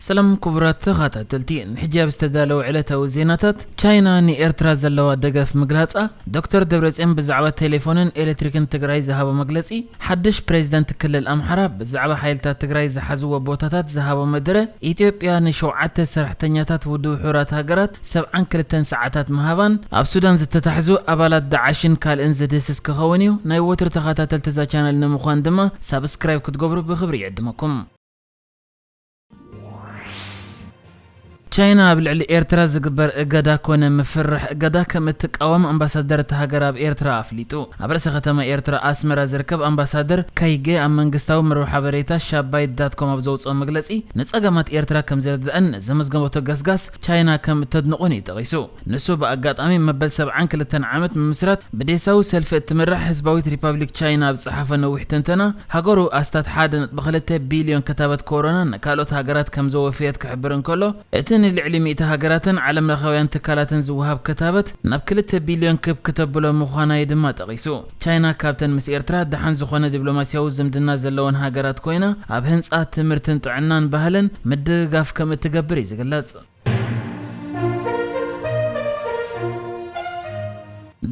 ሰላም ክቡራት ተኸታተልቲ፣ ንሕጂ ኣብ ዝተዳለወ ዕለታዊ ዜናታት፣ ቻይና ንኤርትራ ዘለዋ ደገፍ ምግላጻ፣ ዶክተር ደብረጽዮን ብዛዕባ ቴሌፎንን ኤሌክትሪክን ትግራይ ዝሃቦ መግለጺ፣ ሓድሽ ፕሬዝደንት ክልል ኣምሓራ ብዛዕባ ሓይልታት ትግራይ ዝሓዝዎ ቦታታት ዝሃቦ መደረ፣ ኢትዮጵያ ንሸውዓተ ሰራሕተኛታት ውድብ ሕቡራት ሃገራት ሰብዓን ክልተን ሰዓታት ምሃባን፣ ኣብ ሱዳን ዝተታሕዙ ኣባላት ዳዓሽን ካልእን ዝድህስስ ክኸውን እዩ። ናይ ወትሩ ተኸታተልቲ እዛ ቻነል ንምዃን ድማ ሳብስክራይብ ክትገብሩ ብኽብሪ ይዕድመኩም። ቻይና ኣብ ልዕሊ ኤርትራ ዝግበር እገዳ ኮነ ምፍርራሕ እገዳ ከም እትቃወም ኣምባሳደር እታ ሃገር ኣብ ኤርትራ ኣፍሊጡ። ኣብ ርእሰ ከተማ ኤርትራ ኣስመራ ዝርከብ ኣምባሳደር ካይጌ ኣብ መንግስታዊ መርበብ ሓበሬታ ሻባይት ዳት ኮም ኣብ ዘውፅኦ መግለፂ፣ ንፀገማት ኤርትራ ከም ዝርድአን ንዘመዝገበቶ ገስጋስ ቻይና ከም እተድንቑን እዩ ጠቒሱ። ንሱ ብኣጋጣሚ መበል ሰብዓን ክልተን ዓመት ምምስራት ብዴሳዊ ሰልፊ እትምራሕ ህዝባዊት ሪፓብሊክ ቻይና ኣብ ዝጸሓፎ ነዊሕ ትንተና፣ ሃገሩ ኣስታት ሓደ ነጥቢ ክልተ ቢልዮን ክታበት ኮሮና ንካልኦት ሃገራት ከም ዘወፈየት ክሕብር እንከሎ፣ እቲ ንልዕሊ ሚእቲ ሃገራትን ዓለምለኻውያን ትካላትን ዝወሃብ ክታበት ናብ ክልተ ቢልዮን ክብ ክተብሎ ምዃና እዩ ድማ ጠቒሱ። ቻይና ካብተን ምስ ኤርትራ ደሓን ዝኾነ ዲፕሎማስያዊ ዝምድና ዘለወን ሃገራት ኮይና፣ ኣብ ህንጻ ትምህርትን ጥዕናን ባህልን ምድግጋፍ ከም እትገብር እዩ ዝግለጽ።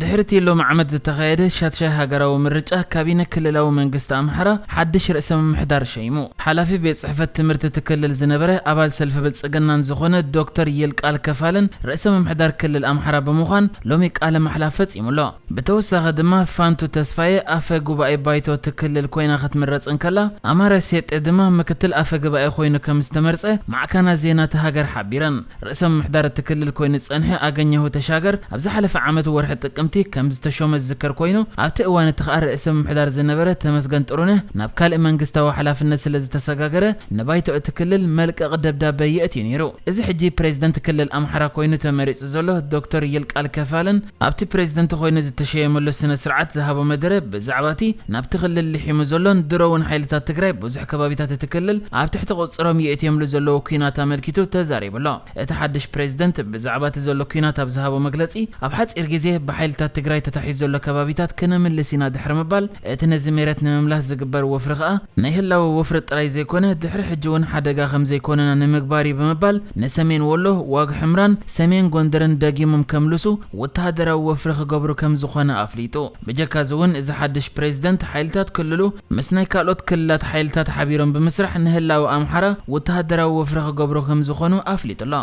ድሕሪ እቲ ሎሚ ዓመት ዝተኻየደ ሻድሻይ ሃገራዊ ምርጫ፣ ካቢነ ክልላዊ መንግስቲ ኣምሓራ ሓድሽ ርእሰ ምምሕዳር ሸይሙ። ሓላፊ ቤት ጽሕፈት ትምህርቲ እቲ ክልል ዝነበረ ኣባል ሰልፊ ብልጽግናን ዝኾነ ዶክተር ይልቃል ከፋልን ርእሰ ምምሕዳር ክልል ኣምሓራ ብምዃን ሎሚ ቃለ ማሕላ ፈጺሙ ኣሎ። ብተወሳኺ ድማ ፋንቱ ተስፋዬ ኣፈ ጉባኤ ባይቶ እቲ ክልል ኮይና ክትምረጽ እንከላ፣ ኣማረ ሴጤ ድማ ምክትል ኣፈ ጉባኤ ኮይኑ ከም ዝተመርጸ ማዕከናት ዜና እታ ሃገር ሓቢረን። ርእሰ ምምሕዳር እቲ ክልል ኮይኑ ዝጸንሐ ኣገኘሁ ተሻገር ኣብ ዝሓለፈ ዓመት ወርሒ ጥቅምቲ ከም ዝተሾመ ዝዝከር ኮይኑ፣ ኣብቲ እዋን እቲ ከኣ ርእሰ ምምሕዳር ዝነበረ ተመስገን ጥሩነህ ናብ ካልእ መንግስታዊ ሓላፍነት ስለ ዝተሰጋገረ ንባይቶ እቲ ክልል መልቀቕ ደብዳበ የእትዩ ነይሩ። እዚ ሕጂ ፕሬዝደንት ክልል ኣምሓራ ኮይኑ ተመሪጹ ዘሎ ዶክተር ይልቃል ከፋልን ኣብቲ ፕሬዝደንት ኮይኑ ዝተሸየመሉ ስነ ስርዓት ዝሃቦ መደረ ብዛዕባ እቲ ናብቲ ክልል ልሒሙ ዘሎን ድሮ እውን ሓይልታት ትግራይ ብዙሕ ከባቢታት እቲ ክልል ኣብ ትሕቲ ቁጽሮም የእትየምሉ ዘለዉ ኲናት ኣመልኪቱ ተዛሪቡ ኣሎ። እቲ ሓድሽ ፕሬዝደንት ብዛዕባ እቲ ዘሎ ኲናት ኣብ ዝሃቦ መግለጺ፣ ኣብ ሓጺር ግዜ ብሓይልታት ትግራይ ተታሒዙ ዘሎ ከባቢታት ክነምልስ ኢና ድሕሪ ምባል፣ እቲ ነዚ መሬት ንምምላስ ዝግበር ወፍሪ ከኣ ናይ ህላወ ወፍሪ ጥራይ ዘይኮነ፣ ድሕሪ ሕጂ እውን ሓደጋ ከም ዘይኮነና ንምግባር እዩ ብምባል፣ ንሰሜን ወሎ፣ ዋግ ሕምራን ሰሜን ጎንደርን ደጊሞም ከምልሱ ወተሃደራዊ ወፍሪ ክገብሩ ከም ዝኾነ ኣፍሊጡ። ብጀካ እዚ እውን፣ እዚ ሓድሽ ፕሬዝደንት ሓይልታት ክልሉ ምስ ናይ ካልኦት ክልላት ሓይልታት ሓቢሮም ብምስራሕ ንህላወ ኣምሓራ ወተሃደራዊ ወፍሪ ክገብሩ ከም ዝኾኑ ኣፍሊጡ ኣሎ።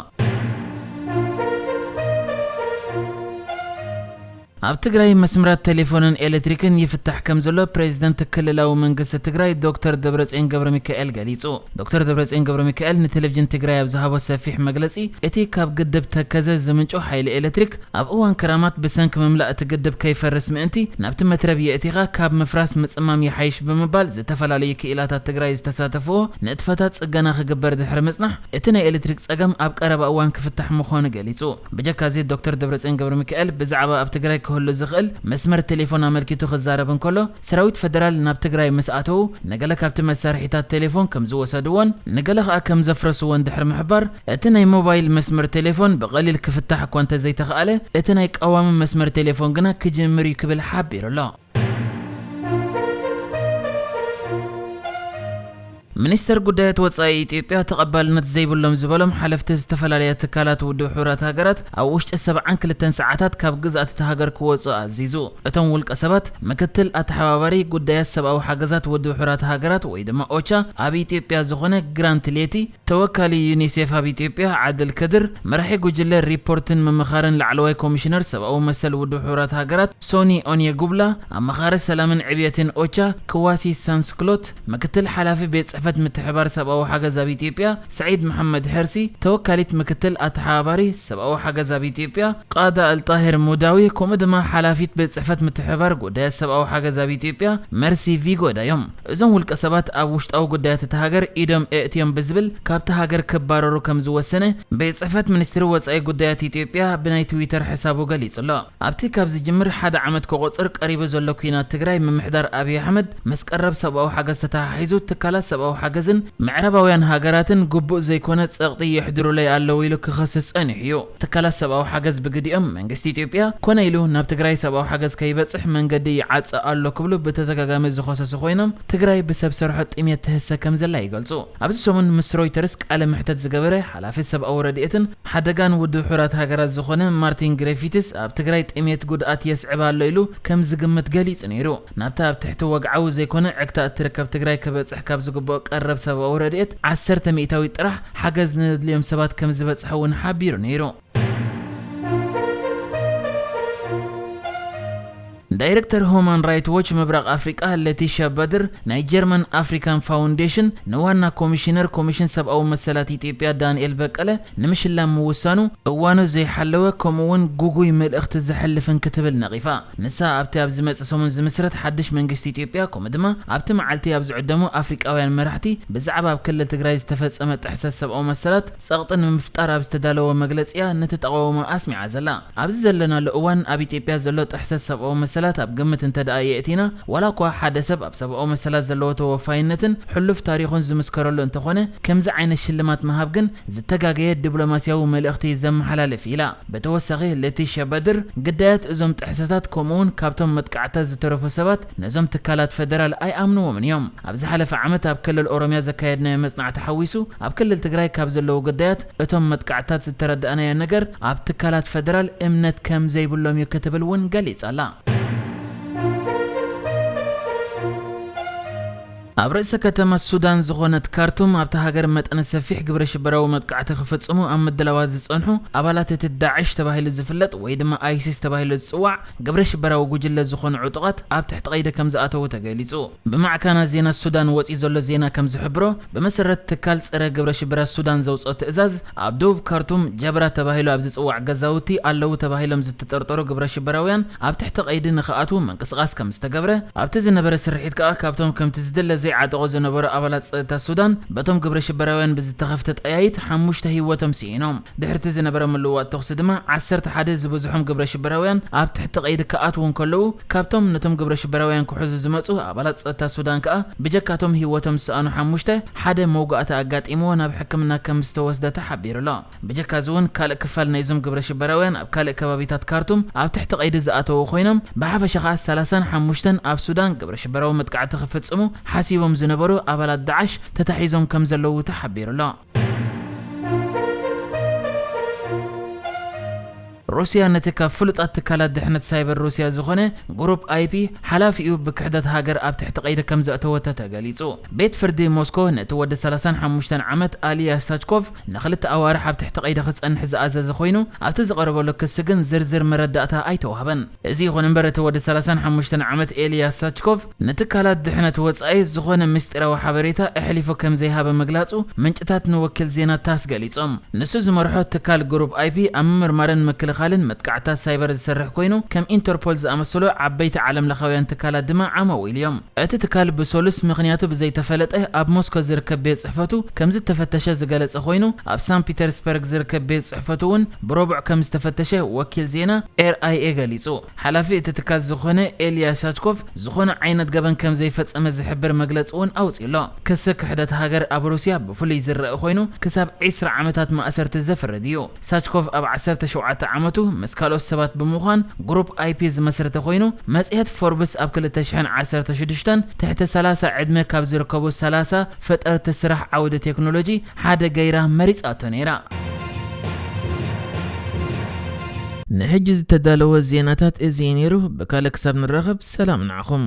ኣብ ትግራይ መስመራት ቴሌፎንን ኤሌክትሪክን ይፍታሕ ከም ዘሎ ፕሬዝደንት ክልላዊ መንግስቲ ትግራይ ዶክተር ደብረጽዮን ገብረ ሚካኤል ገሊጹ። ዶክተር ደብረጽዮን ገብረ ሚካኤል ንቴሌቪዥን ትግራይ ኣብ ዝሃቦ ሰፊሕ መግለጺ፣ እቲ ካብ ግድብ ተከዘ ዝምንጮ ሓይሊ ኤሌክትሪክ ኣብ እዋን ክራማት ብሰንኪ ምምላእ እቲ ግድብ ከይፈርስ ምእንቲ ናብቲ መትረብ የእቲኻ ካብ ምፍራስ ምጽማም ይሓይሽ ብምባል፣ ዝተፈላለዩ ክኢላታት ትግራይ ዝተሳተፍዎ ንጥፈታት ጽገና ክግበር ድሕሪ ምጽናሕ፣ እቲ ናይ ኤሌክትሪክ ጸገም ኣብ ቀረባ እዋን ክፍታሕ ምዃኑ ገሊጹ። ብጀካ እዚ፣ ዶክተር ደብረጽዮን ገብረ ሚካኤል ብዛዕባ ኣብ ትግራይ ክህሉ ዝኽእል መስመር ቴሌፎን ኣመልኪቱ ክዛረብ እንከሎ፣ ሰራዊት ፈደራል ናብ ትግራይ ምስ ኣተዉ፣ ንገለ ካብቲ መሳርሒታት ቴሌፎን ከም ዝወሰድዎን ንገለ ከኣ ከም ዘፍረስዎን ድሕሪ ምሕባር፣ እቲ ናይ ሞባይል መስመር ቴሌፎን ብቐሊል ክፍታሕ እኳ እንተዘይተኽኣለ፣ እቲ ናይ ቀዋሚ መስመር ቴሌፎን ግና ክጅምር እዩ ክብል ሓቢሩ ኣሎ። ሚኒስተር ጉዳያት ወጻኢ ኢትዮጵያ፣ ተቐባልነት ዘይብሎም ዝበሎም ሓለፍቲ ዝተፈላለያ ትካላት ውድብ ሕቡራት ሃገራት ኣብ ውሽጢ ሰብዓን ክልተን ሰዓታት ካብ ግዝኣት እታ ሃገር ክወጹ ኣዚዙ። እቶም ውልቀ ሰባት፣ ምክትል ኣተሓባባሪ ጉዳያት ሰብኣዊ ሓገዛት ውድብ ሕቡራት ሃገራት ወይ ድማ ኦቻ ኣብ ኢትዮጵያ ዝኾነ ግራንት ሌቲ፣ ተወካሊ ዩኒሴፍ ኣብ ኢትዮጵያ ዓድል ከድር፣ መራሒ ጉጅለ ሪፖርትን ምምኻርን ላዕለዋይ ኮሚሽነር ሰብኣዊ መሰል ውድብ ሕቡራት ሃገራት ሶኒ ኦንየጉብላ፣ ኣማኻሪ ሰላምን ዕብየትን ኦቻ ክዋሲ ሳንስክሎት፣ ምክትል ሓላፊ ቤት ጽሕፈት ምትሕባር ሰብኣዊ ሓገዝ ኣብ ኢትዮጵያ ሰዒድ መሓመድ ሕርሲ፣ ተወካሊት ምክትል ኣተሓባባሪ ሰብኣዊ ሓገዝ ኣብ ኢትዮጵያ ቃዳ ኣልጣሂር ሙዳዊ፣ ከምኡ ድማ ሓላፊት ቤት ጽሕፈት ምትሕባር ጉዳያት ሰብኣዊ ሓገዝ ኣብ ኢትዮጵያ መርሲ ቪጎዳ እዮም። እዞም ውልቀ ሰባት ኣብ ውሽጣዊ ጉዳያት እታ ሃገር ኢዶም ኣእትዮም ብዝብል ካብታ ሃገር ክባረሩ ከም ዝወሰነ ቤት ጽሕፈት ሚኒስትሪ ወጻኢ ጉዳያት ኢትዮጵያ ብናይ ትዊተር ሕሳቡ ገሊጹ ኣሎ። ኣብቲ ካብ ዝጅምር ሓደ ዓመት ክቖጽር ቀሪቡ ዘሎ ኲናት ትግራይ፣ ምምሕዳር ኣብይ ኣሕመድ ምስ ቀረብ ሰብኣዊ ሓገዝ ተተሓሒዙ ትካላት ሰብኣዊ ሓገዝን ምዕራባውያን ሃገራትን ግቡእ ዘይኮነ ጸቕጢ የሕድሩለይ ኣለዉ ኢሉ ክኸስስ ጸኒሑ እዩ። ትካላት ሰብኣዊ ሓገዝ ብግዲኦም መንግስቲ ኢትዮጵያ ኮነ ኢሉ ናብ ትግራይ ሰብኣዊ ሓገዝ ከይበጽሕ መንገዲ ይዓጽእ ኣሎ ክብሉ ብተደጋጋሚ ዝኸሰሱ ኮይኖም፣ ትግራይ ብሰብ ሰርሖ ጥሜት ትህሰ ከም ዘላ ይገልጹ። ኣብዚ ሰሙን ምስ ሮይተርስ ቃለ መሕተት ዝገበረ ሓላፊ ሰብኣዊ ረድኤትን ሓደጋን ውድብ ሕቡራት ሃገራት ዝኾነ ማርቲን ግሪፊትስ ኣብ ትግራይ ጥሜት ጉድኣት የስዕብ ኣሎ ኢሉ ከም ዝግምት ገሊጹ ነይሩ። ናብታ ኣብ ትሕቲ ወግዓዊ ዘይኮነ ዕግታ እትርከብ ትግራይ ክበጽሕ ካብ ዝግብኦ ቀረብ ሰብኣዊ ረድኤት ዓሰርተ ሚእታዊት ጥራሕ ሓገዝ ንድልዮም ሰባት ከም ዝበጽሐ እውን ሓቢሩ ነይሩ። ዳይሬክተር ሁማን ራይት ዎች ምብራቕ ኣፍሪቃ ለቲሻ ባድር ናይ ጀርመን ኣፍሪካን ፋውንዴሽን ንዋና ኮሚሽነር ኮሚሽን ሰብኣዊ መሰላት ኢትዮጵያ ዳንኤል በቀለ ንምሽላም ምውሳኑ እዋኑ ዘይሓለወ ከምኡ እውን ጉጉይ መልእኽቲ ዘሕልፍን ክትብል ነቒፋ። ንሳ ኣብቲ ኣብ ዝመጽእ ሰሙን ዝምስረት ሓድሽ መንግስቲ ኢትዮጵያ ከምኡ ድማ ኣብቲ መዓልቲ ኣብ ዝዕደሙ ኣፍሪቃውያን መራሕቲ ብዛዕባ ኣብ ክልል ትግራይ ዝተፈጸመ ጥሕሰት ሰብኣዊ መሰላት ጸቕጢ ንምፍጣር ኣብ ዝተዳለወ መግለጺ እያ ነቲ ተቓውሞ ኣስሚዓ ዘላ። ኣብዚ ዘለናሉ እዋን ኣብ ኢትዮጵያ ዘሎ ጥሕሰት ሰብኣዊ መሰላት ኣብ ግምት እንተደኣ የእቲና፣ ዋላ እኳ ሓደ ሰብ ኣብ ሰብኣዊ መሰላት ዘለዎ ተወፋይነትን ሕሉፍ ታሪኹን ዝምስከረሉ እንተኾነ፣ ከምዚ ዓይነት ሽልማት ምሃብ ግን ዝተጋገየ ዲፕሎማስያዊ መልእኽቲ ዘመሓላልፍ ኢላ። ብተወሳኺ ለቲሻ ባድር ግዳያት እዞም ጥሕሰታት ከምኡውን ካብቶም መጥቃዕታት ዝተረፉ ሰባት ነዞም ትካላት ፈደራል ኣይኣምንዎምን እዮም። ኣብ ዝሓለፈ ዓመት ኣብ ክልል ኦሮሚያ ዘካየድናዮ መጽናዕቲ ሓዊሱ ኣብ ክልል ትግራይ ካብ ዘለዉ ግዳያት እቶም መጥቃዕታት ዝተረዳእናዮ ነገር ኣብ ትካላት ፈደራል እምነት ከም ዘይብሎም እዩ ክትብል እውን ገሊጻ ኣላ። ኣብ ርእሰ ከተማ ሱዳን ዝኾነት ካርቱም ኣብታ ሃገር መጠነ ሰፊሕ ግብረ ሽበራዊ መጥቃዕቲ ክፍጽሙ ኣብ ምድላዋት ዝጸንሑ ኣባላት እቲ ዳዕሽ ተባሂሉ ዝፍለጥ ወይ ድማ ኣይሲስ ተባሂሉ ዝጽዋዕ ግብረ ሽበራዊ ጉጅለ ዝኾኑ ዕጡቓት ኣብ ትሕቲ ቀይዲ ከም ዝኣተዉ ተገሊጹ። ብማዕከናት ዜና ሱዳን ወጺኡ ዘሎ ዜና ከም ዝሕብሮ፣ ብመሰረት ትካል ጸረ ግብረ ሽበራ ሱዳን ዘውጽኦ ትእዛዝ፣ ኣብ ደቡብ ካርቱም ጀብራ ተባሂሉ ኣብ ዝጽዋዕ ገዛውቲ ኣለዉ ተባሂሎም ዝተጠርጠሩ ግብረ ሽበራውያን ኣብ ትሕቲ ቀይዲ ንኽኣትዉ ምንቅስቓስ ከም ዝተገብረ፣ ኣብቲ ዝነበረ ስርሒት ከኣ ካብቶም ከምቲ ዝድለ ዘይዓጠቑ ዝነበሩ ኣባላት ጸጥታ ሱዳን በቶም ግብረ ሽበራውያን ብዝተኸፍተ ጠያይት ሓሙሽተ ህይወቶም ስኢኖም። ድሕርቲ ዝነበረ ምልውዋጥ ተኹሲ ድማ ዓሰርተ ሓደ ዝበዝሖም ግብረ ሽበራውያን ኣብ ትሕቲ ቀይዲ ክኣትዉ እንከለዉ፣ ካብቶም ነቶም ግብረ ሽበራውያን ክሕዙ ዝመጹ ኣባላት ጸጥታ ሱዳን ከኣ ብጀካቶም ህይወቶም ዝሰኣኑ ሓሙሽተ ሓደ መውጋእቲ ኣጋጢምዎ ናብ ሕክምና ከም ዝተወስደ ተሓቢሩ ኣሎ። ብጀካ እዚ እውን ካልእ ክፋል ናይዞም ግብረ ሽበራውያን ኣብ ካልእ ከባቢታት ካርቱም ኣብ ትሕቲ ቀይዲ ዝኣተዉ ኮይኖም፣ ብሓፈሻ ከኣ ሰላሳን ሓሙሽተን ኣብ ሱዳን ግብረ ሽበራዊ መጥቃዕቲ ክፍጽሙ ሓሲቦም ዝነበሩ ኣባላት ዳዕሽ ተታሒዞም ከም ዘለዉ ተሓቢሩ ኣሎ። ሩስያ ነቲ ካብ ፍሉጣት ትካላት ድሕነት ሳይበር ሩስያ ዝኾነ ግሩፕ ኣይፒ ሓላፊኡ ብክሕደት ሃገር ኣብ ትሕቲ ቀይዲ ከም ዘእተወቶ ተገሊጹ። ቤት ፍርዲ ሞስኮ ነቲ ወዲ ሰላሳን ሓሙሽተን ዓመት ኣሊያ ሳችኮቭ ንኽልተ ኣዋርሕ ኣብ ትሕቲ ቀይዲ ክጸንሕ ዝኣዘዘ ኮይኑ፣ ኣብቲ ዝቐረበሉ ክሲ ግን ዝርዝር መረዳእታ ኣይተዋህበን። እዚ ይኹን እምበር፣ እቲ ወዲ ሰላሳን ሓሙሽተን ዓመት ኤልያ ሳችኮቭ ንትካላት ድሕነት ወጻኢ ዝኾነ ምስጢራዊ ሓበሬታ ኣሕሊፉ ከም ዘይሃበ ምግላጹ ምንጭታት ንወኪል ዜና ታስ ገሊጾም። ንሱ ዝመርሖ ትካል ግሩፕ ኣይፒ ኣብ ምምርማርን ምክልኻልን መጥቃዕታት ሳይበር ዝሰርሕ ኮይኑ፣ ከም ኢንተርፖል ዝኣመሰሉ ዓበይቲ ዓለምለኻውያን ትካላት ድማ ዓማዊል እዮም። እቲ ትካል ብሰሉስ ምኽንያቱ ብዘይተፈለጠ ኣብ ሞስኮ ዝርከብ ቤት ጽሕፈቱ ከም ዝተፈተሸ ዝገለጸ ኮይኑ፣ ኣብ ሳን ፒተርስበርግ ዝርከብ ቤት ጽሕፈቱ እውን ብረቡዕ ከም ዝተፈተሸ ወኪል ዜና ኤር ኣይ ኤ ገሊጹ። ሓላፊ እቲ ትካል ዝኾነ ኤልያ ሳችኮቭ ዝኾነ ዓይነት ገበን ከም ዘይፈጸመ ዝሕብር መግለጺ እውን ኣውጺኡ ኣሎ። ክሲ ክሕደት ሃገር ኣብ ሩስያ ብፍሉይ ዝረአ ኮይኑ፣ ክሳብ ዒስራ ዓመታት ማእሰርቲ ዘፍርድ እዩ። ሳችኮቭ ኣብ ዓሰርተ ሸውዓተ ዓመቱ ምስ ካልኦት ሰባት ብምዃን ግሩፕ ኣይፒ ዝመስረተ ኮይኑ፣ መጽሔት ፎርብስ ኣብ ክልተ ሽሕን ዓሰርተ ሽዱሽተን ትሕቲ ሰላሳ ዕድመ ካብ ዝርከቡ ሰላሳ ፈጠርቲ ስራሕ ዓውዲ ቴክኖሎጂ ሓደ ገይራ መሪጻቶ ነይራ። ንሕጂ ዝተዳለወ ዜናታት እዚ እዩ ነይሩ። ብካልእ ክሳብ ንራኸብ ሰላም ንዓኹም።